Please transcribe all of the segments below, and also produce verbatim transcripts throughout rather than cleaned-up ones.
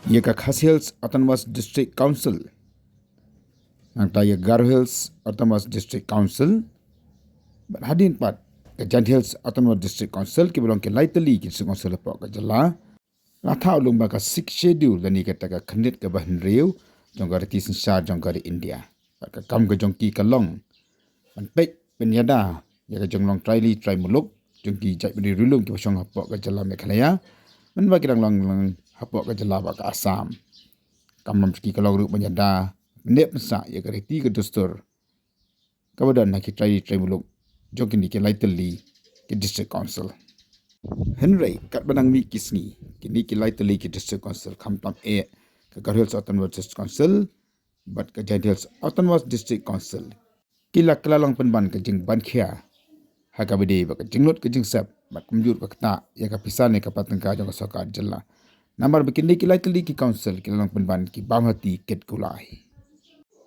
Ïa ka Khasi Hills Autonomous District Council, nangta ïa Garo Hills Autonomous District Council, bad hadien pat ka Jaintia Hills Autonomous District Council, kiba long ki lai tylli ki District Council hapoh ka jylla, la thah lung ba ka Sixth Schedule, lane kata ka khyndiat kaba hynriew jong ka riti synshar jong ka ri India, bad ka kam ka jong ki ka long ban peit, ban ïada ïa ka jinglong trai ri trai muluk jong ki jaitbynriew ri lum kiba shong hapoh ka jylla Meghalaya, mynba ki dang long lang hapoh ka jylla bad ka Assam. Kam jong ki ka long ruh ban ïada, pynneh pynsah ïa ka riti ka dustur kaba don ha ki trai ri trai muluk jong kine ki lai tylli ki District Council. Hynrei katba nang mih ki sngi, kine ki lai tylli ki District Council, khamtam eh ka Garo Hills Autonomous District Council bad ka Jaintia Hills Autonomous District Council, ki la kylla long pynban ka jingban khia ha kaba ïadei bad ka jinglut ka jingsep, bad kumjuh ruh ka ktah ïa ka pisa ne ka pla tyngka jong ka sorkar jylla. Namar ba kine ki lai tylli ki council ki la long pynban ki bam hati kit kulai.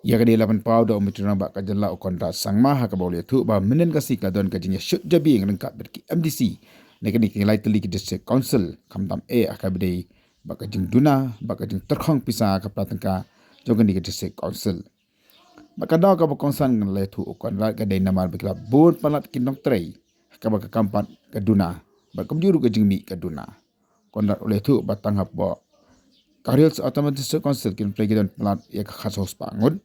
Ïa kane la pynpaw da u Myntri Rangbah ka jylla u Conrad Sangma ha kaba u la ïathuh ba mynhynnin ka sngi ka don ka jingïashut jabieng ryngkat bad ki M D C na kine ki lai tylli ki District Council, khamtam eh ha kaba ïadei bad ka jingduna bad ka jingtyrkhong pisa ka pla tyngka jong kine ki District Council. Bad ka daw kaba kongsan ngan la ïathuh u Conrad, ka dei namar ba ki la bun palat ki nongtrei ha kaba ka kam pat ka duna bad kumjuh ruh ka jingmih ka duna. Conrad u la ïathuh ba tang hapoh ka Garo Hills Autonomous District Council ki nongtrei ki don palat ïa ka khatsaw spah ngut,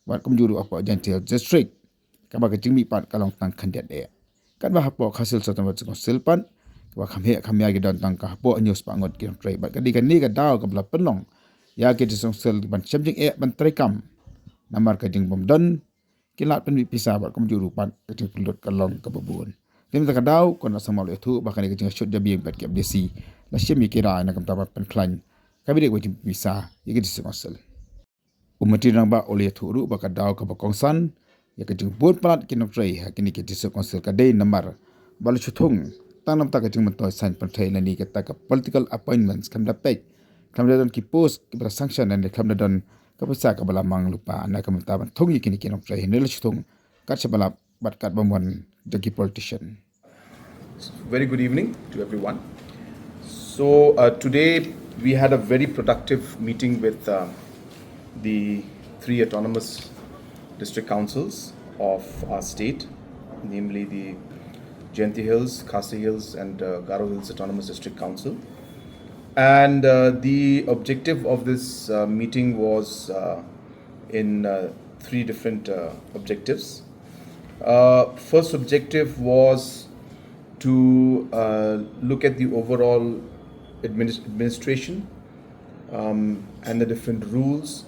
bad kumjuh ruh hapoh Jaintia Hills District kaba ka jingmih pat ka long tang khyndiat eh. Katba hapoh ka Khasi Hills Autonomous Council pat, kaba kham heh kham ïar ki don tang ka hapoh hynñiew spah ngut ki nongtrei, bad ka dei kane ka daw kaba la pynlong ïa ki District Council ban shem jingeh ban treikam namar ka jingbym don ki lad pynmih pisa bad kumjuh ruh pat ka jingpynlut ka long kaba bun. Te mynta ka daw u Conrad Sangma u la ïathuh ba kane ka jingïashut jabieng bad ki M D C la shim ïa ki rai na ka bynta ban pynkhlaiñ kaba ïadei bad ka jingpynmih pisa ïa ki District Council. U Myntri Rangbah u la ïathuh ruh ba ka daw kaba kongsan ïa ka jingbun palat ki nongtrei ha kine ki District Council ka dei namar ba la shu thung tang na ka bynta ka jingmyntoi saiñ pyrthei lane kata ka political appointments, khlem da peit, khlem da don ki post kiba la sanction lane khlem da don ka pisa kaba la mang lypa na ka bynta ban thung ïa kine ki nongtrei, hynrei la shu thung kat shaba lap bad katba mon jong ki politician. Very good evening to everyone. So, uh, today we had a very productive meeting with, uh, the three autonomous district councils of our state, namely the Jaintia Hills, Khasi Hills, and, uh, Garo Hills Autonomous District Council. And, uh, the objective of this, uh, meeting was, uh, in, uh, three different, uh, objectives. Uh, first objective was to, uh, look at the overall adminis-, administration, um, and the different rules,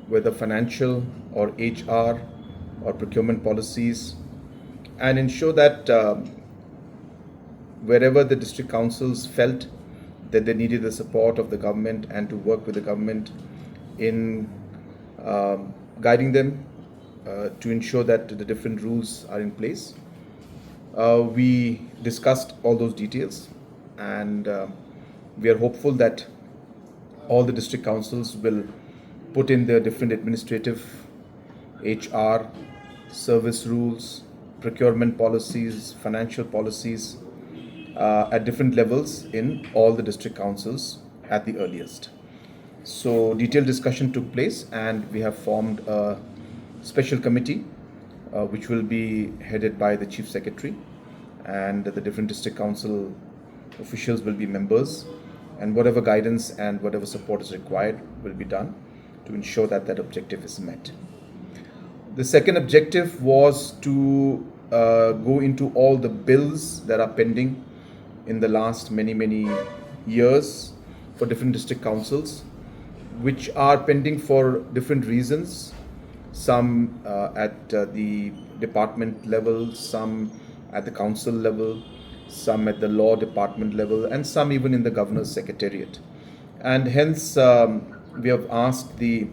whether financial or H R or procurement policies, and ensure that, um, wherever the district councils felt that they needed the support of the government and to work with the government in, um, guiding them, uh, to ensure that the different rules are in place. Uh, we discussed all those details, and, uh, we are hopeful that all the district councils will put in their different administrative, H R, service rules, procurement policies, financial policies, uh, at different levels in all the district councils at the earliest. So detailed discussion took place, and we have formed a special committee, uh, which will be headed by the Chief Secretary, and the different district council officials will be members, and whatever guidance and whatever support is required will be done to ensure that that objective is met. The second objective was to, uh, go into all the bills that are pending in the last many, many years for different district councils, which are pending for different reasons, some, uh, at, uh, the department level, some at the council level, some at the law department level, and some even in the governor's secretariat. And hence, um, we have asked the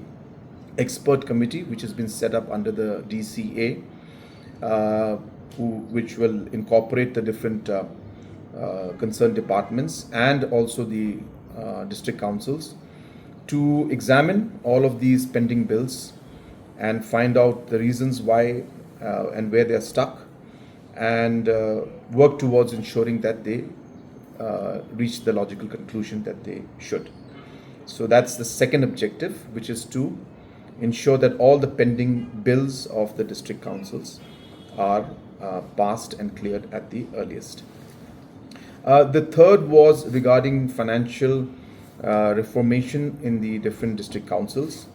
expert committee, which has been set up under the D C A, uh, who, which will incorporate the different, uh, uh, concerned departments and also the, uh, district councils, to examine all of these pending bills and find out the reasons why, uh, and where they are stuck, and, uh, work towards ensuring that they, uh, reach the logical conclusion that they should. So that's the second objective, which is to ensure that all the pending bills of the district councils are uh, passed and cleared at the earliest. Uh, the third was regarding financial uh, reformation in the different district councils.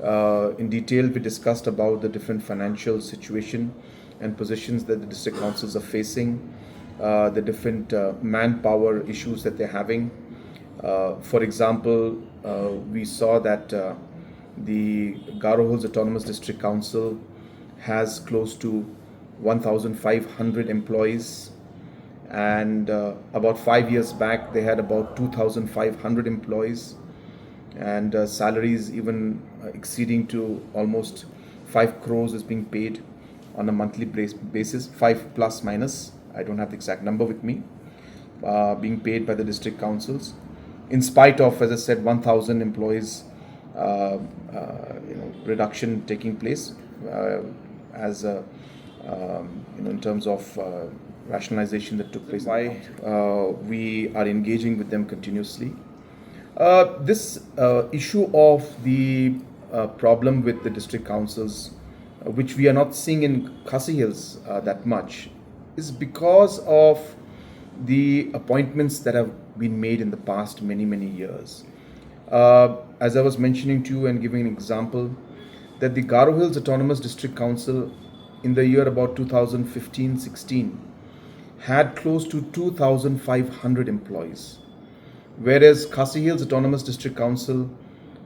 Uh, in detail, we discussed about the different financial situation and positions that the district councils are facing, uh, the different uh, manpower issues that they're having. Uh, for example, uh, we saw that uh, the Garo Hills Autonomous District Council has close to one thousand five hundred employees, and uh, about five years back they had about two thousand five hundred employees, and uh, salaries even uh, exceeding to almost five crores is being paid on a monthly bas- basis, five plus minus. I don't have the exact number with me, uh, being paid by the district councils, in spite of, as I said, one thousand employees, uh, uh, you know, reduction taking place uh, as a, um, you know, in terms of uh, rationalization that took place. Why uh, we are engaging with them continuously. Uh, this uh, issue of the uh, problem with the district councils, uh, which we are not seeing in Khasi Hills uh, that much, is because of the appointments that have been made in the past many, many years. Uh, as I was mentioning to you and giving an example, that the Garo Hills Autonomous District Council in the year about two thousand fifteen sixteen had close to two thousand five hundred employees, whereas Khasi Hills Autonomous District Council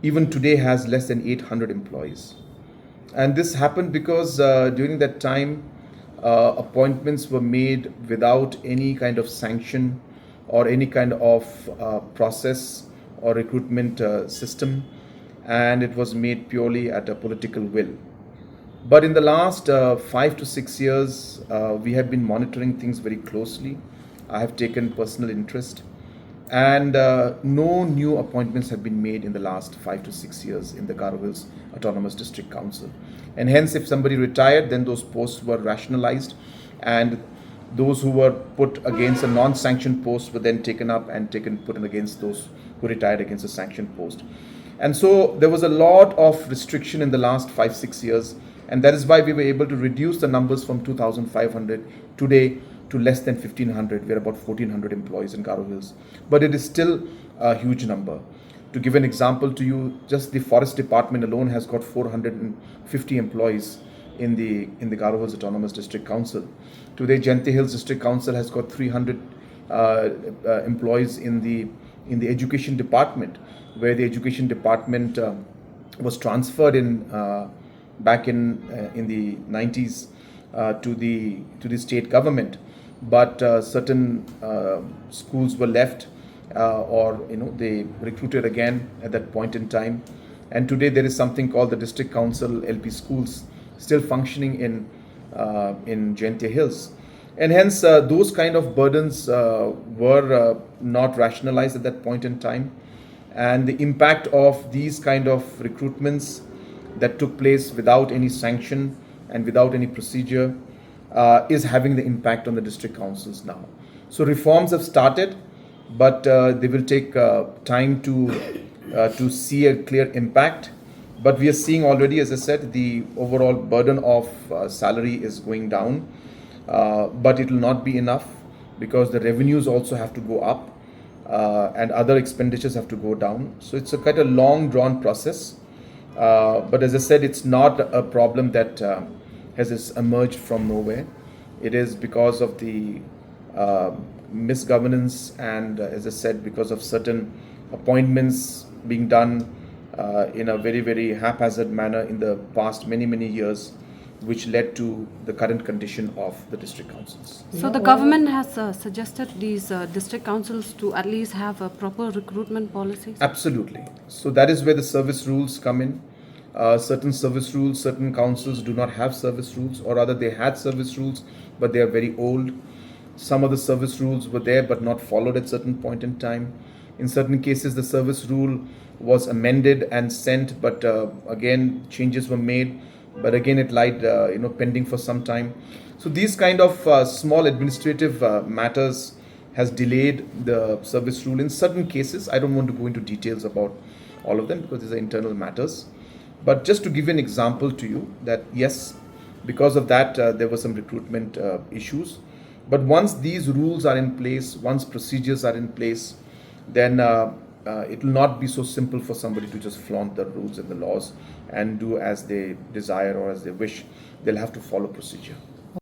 even today has less than eight hundred employees. And this happened because uh, during that time, uh, appointments were made without any kind of sanction or any kind of uh, process or recruitment uh, system, and it was made purely at a political will. But in the last uh, five to six years, uh, we have been monitoring things very closely. I have taken personal interest, and uh, no new appointments have been made in the last five to six years in the Garo Hills Autonomous District Council. And hence, if somebody retired, then those posts were rationalized, and those who were put against a non-sanctioned post were then taken up and taken put in against those who retired against a sanctioned post. And so there was a lot of restriction in the last five, six years, and that is why we were able to reduce the numbers from two thousand five hundred today to less than fifteen hundred. We're about fourteen hundred employees in Garo Hills, but it is still a huge number. To give an example to you, just the forest department alone has got four hundred fifty employees in the in the Garo Hills Autonomous District Council. Today, Jaintia Hills District Council has got three hundred uh, uh, employees in the in the education department, where the education department uh, was transferred in uh, back in uh, in the nineties uh, to the to the state government, but uh, certain uh, schools were left, uh, or you know, they recruited again at that point in time. And today there is something called the District Council L P schools still functioning in uh, in Jaintia Hills, and hence uh, those kind of burdens uh, were uh, not rationalized at that point in time. And the impact of these kind of recruitments that took place without any sanction and without any procedure uh, is having the impact on the district councils now. So reforms have started, but uh, they will take uh, time to uh, to see a clear impact. But we are seeing already, as I said, the overall burden of uh, salary is going down, uh, but it will not be enough because the revenues also have to go up uh, and other expenditures have to go down. So it's a quite a long drawn process. Uh, but as I said, it's not a problem that uh, has emerged from nowhere. It is because of the uh, misgovernance and, uh, as I said, because of certain appointments being done uh, in a very, very haphazard manner in the past many, many years, which led to the current condition of the district councils. So the government has uh, suggested these uh, district councils to at least have a proper recruitment policy. Absolutely. So that is where the service rules come in. Uh, certain service rules, certain councils do not have service rules, or rather, they had service rules, but they are very old. Some of the service rules were there but not followed at certain point in time. In certain cases, the service rule was amended and sent, but uh, again, changes were made, but again, it lied, uh, you know, pending for some time. So these kind of uh, small administrative uh, matters has delayed the service rule in certain cases. I don't want to go into details about all of them because these are internal matters. But just to give an example to you that yes, because of that, uh, there were some recruitment uh, issues. But once these rules are in place, once procedures are in place, then uh, uh, it will not be so simple for somebody to just flaunt the rules and the laws and do as they desire or as they wish. They'll have to follow procedure.